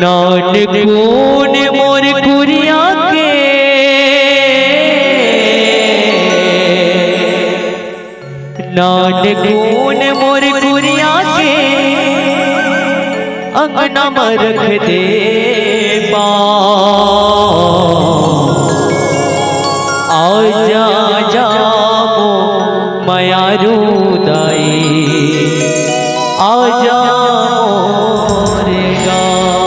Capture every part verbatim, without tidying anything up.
नानकुन मोर कुरिया के, नानकुन मोर कुरिया के, अंगना म रख दे पाँव। आजा, आजा मो मयारू दाई, आजा मोरे गाँव।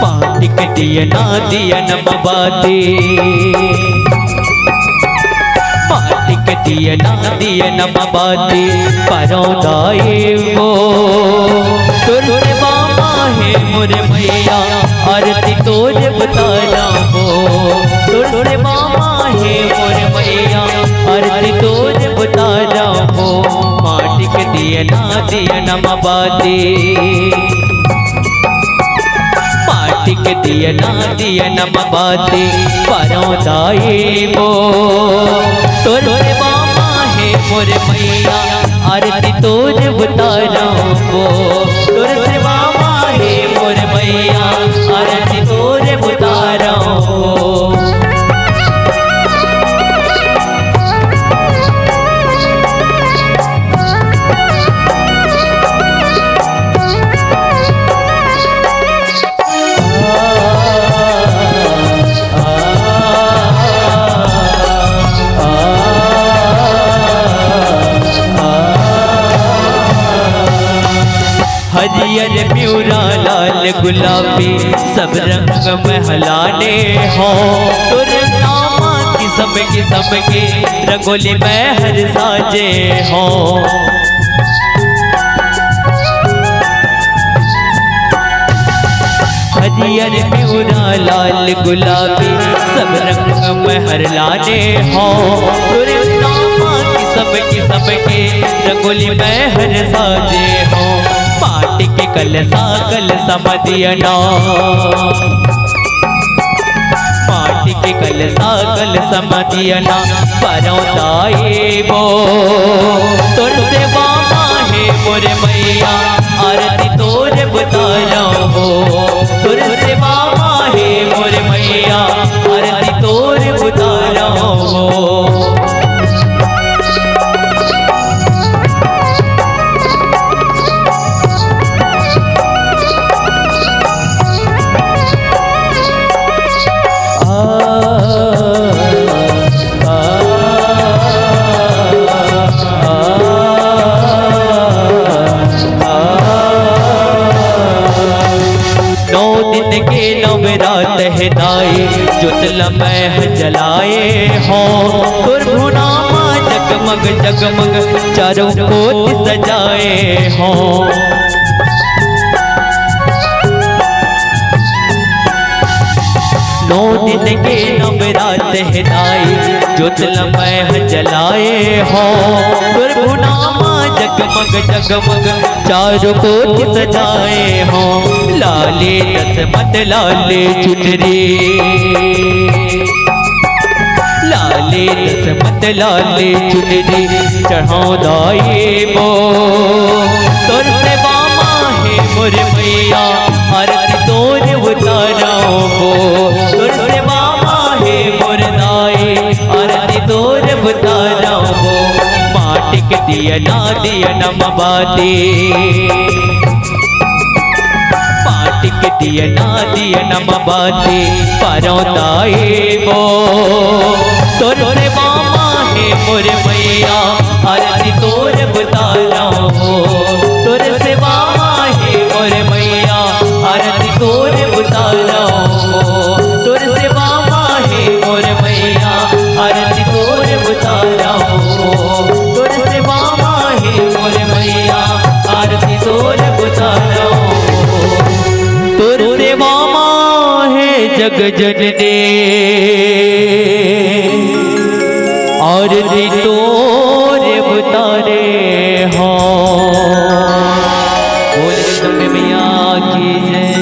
माटी के दिया ना, दिया न बाती, माटी के दिया ना, दिया न बाती, परौंदाई वो। तोर सेवा म हे मोर मइया, आरती तोर उतारबो। तोर सेवा म हे मोर मइया, आरती तोर उतारबो। माटी के दिया ना, दिया न बाती, माटी के दिया ना, दिया न बाती, परौंदाई वो। तोर सेवा म हे मोर मइया, आरती तोर उतारबो। तोर सेवा म हे मोर मइया, आरती तोर उतारबो। हरियर पिवरा लाल गुलाबी सब रंग महलाने हो। तोर नाम किसम किसम के रंगोली महल साजे हो। हरियर पिवरा लाल गुलाबी सब रंग महल लाने हो। तोर नाम किसम किसम के रंगोली महल साजे हो। माटी के कलसा, कलसा म दिया ना, माटी के कलसा, कलसा म दिया ना, परौंदाई वो। तोर सेवा म हे मोर मइया, आरती तोर उतारबो। तोर सेवा म हे मोर मइया, आरती तोर उतारबो। नौ दिन के नवरात हे दाई, जोत ल मैं जलाए हो। तोर भुना म जगमग जगमग चारों कोत सजाए हो। नौ दिन के नवरात हे दाई, जोत ल मैं जलाए हो। तोर भुना म जगमग जगमग चारों कोत सजाए हो। लाले दसमत लाले चुनरी, लाले दसमत लाले चुनरी चढ़ौंदाई वो। तोर सेवा म हे मोर मइया, आरती तोर उतारबो। तोर सेवा म हे मोर दाई, आरती तोर उतारबो। माटी के दिया ना, दिया न बाती, माटी के दिया ना, दिया न बाती, परौंदाई वो। तोर सेवा म हे मोर मइया, आरती तोर उतारबो। तोर सेवा म हे मोर मइया, आरती तोर उतारबो। तोर सेवा म हे मोर मइया, आरती तोर उतारबो। तोर सेवा म हे मोर मइया, आरती तोर उतारबो। तोर सेवा म हे जग जननी, आरती तोरे उतारे हो। बोल जगदम्बे मैया की जय।